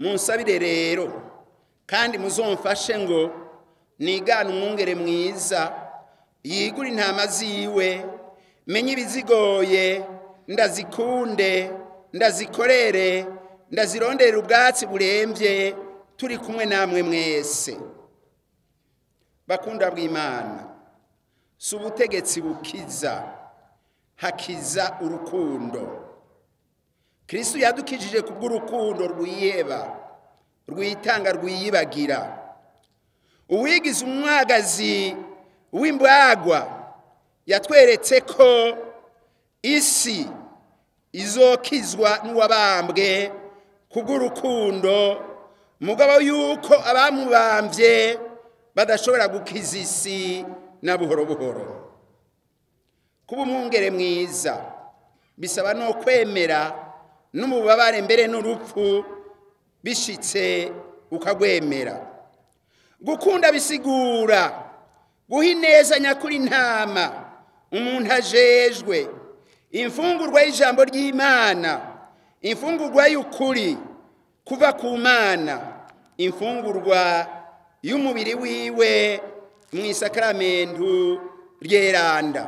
Munsabire rero kandi muzomfashe ngo nigane umwungere mwiza yigura intama ziwe, menye ibizigoye, ndazikunde, ndazikorere, ndazirondera ubwatsi burembye, turi kumwe namwe mwese. Bakunda bw'Imana, si ubutegetsi bukiza, hakiza urukundo. Kristo yadukijije kubw'urukundo rwiheba, rwitanga, rwiyibagira. Uwigize umwagazi w'imbwagwa yatweretse ko isi izokizwa n'uwabambwe kubw'urukundo, mugabo yuko abamubambye badashobora gukiza isi na buhoro buhoro. Kuba umwungere mwiza bisaba no kwemera n'umubabare mbere n'urupfu bishitse ukagwemera. Gukunda bisigura guha ineza nyakuri intama umuntu ajejwe, imfungurwa y'ijambo ry'Imana, imfungurwa y'ukuri kuva ku Mana, imfungurwa y'umubiri wiwe mu isakramentu ryeranda.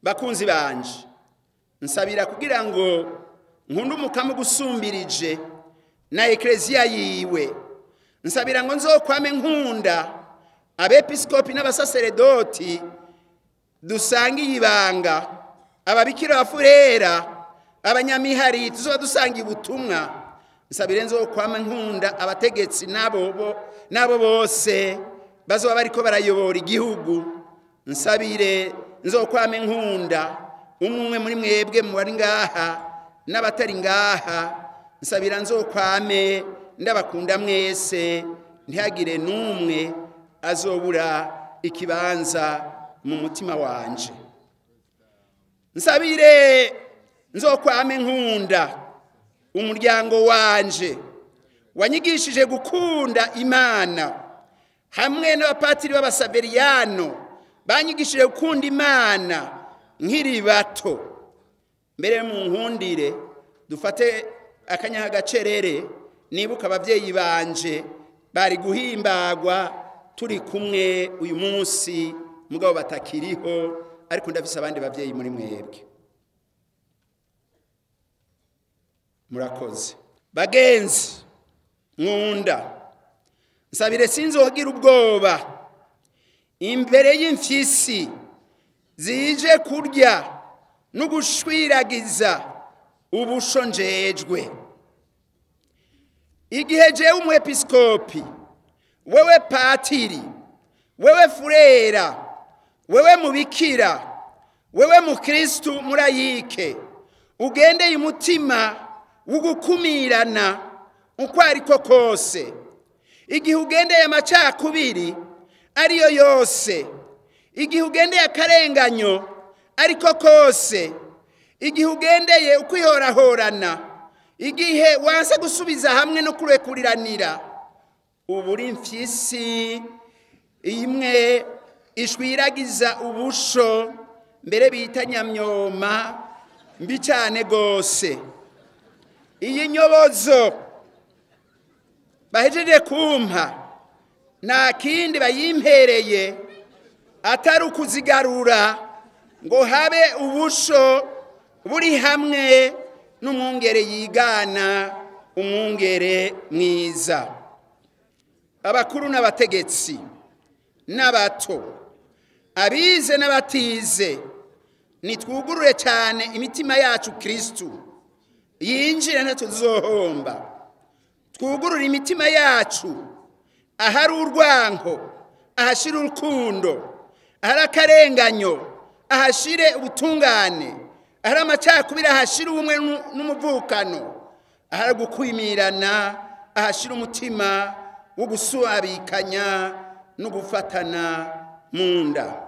Bakunzi banje, nsabira kugira ngo nkunde umukama gusumbirije na ekleziya yiwe. Nsabira ngo nzokwame nkunda abepiskopi n'abasaseredoti dusangiye ibanga, ababikira, abafurera, abanyamihari tuzoba dusangiye ubutumwa. Nsabire nzokwame nkunda abategetsi nabo bose bazoba bariko barayobora igihugu. Nsabire nzokwame nkunda umwe muri mwebwe mu bari ngaha n'abatari ngaha. Nsabira nzokwame ndabakunda mwese, ntihagire n'umwe azobura ikibanza mu mutima wanje. Nsabire nzokwame nkunda umuryango wanje wanyigishije gukunda Imana, hamwe n'abapatiri b'abasaveriyano banyigishije gukunda Imana nkiri bato. Mbere mu nkundire dufate akanya gacerere nibuka abavyeyi banje bari guhimbagwa turi kumwe uyu munsi, mugabo batakiriho, ariko ndafise abandi bavyeyi muri mwebwe. Murakoze. Bagenzi nkunda, nsabire sinzogira ubwoba imbere y'imfyisi zije kurya no gushwiragiza ubushonjejwe. Igihe jewe umwepiskopi, wewe patiri, wewe furera, wewe mubikira, wewe mukristu murayike, ugendeye umutima w'ugukumirana uko ariko kose, igihe ugendeye amacakubiri ariyo yose, igihe ugendeye akarenganyo ariko kose, igihe ugendeye ukwihorahorana, igihe wanse gusubiza hamwe no kurekuriranira, uburi imfyisi imwe ishwiragiza ubusho mbere bita nyamyoma mbi cyane gose. Iyi nyobozo bahejeje kumpa nta kindi bayimpereye atari ukuzigarura ngo habe ubusho buri hamwe n'umwungere yigana umwungere mwiza. Abakuru n'abategetsi n'abato, abize n'abatize, nitwugurure cyane imitima yacu Kristu yinjire ntatuzohomba. Twugurure imitima yacu ahari urwanko ahashire urukundo, ahari akarenganyo ahashire ubutungane, ahari amacakubiri ahashire ubumwe n'umuvukano, ahari gukwimirana ahashire umutima wo gusuabikanya no gufatana mu nda.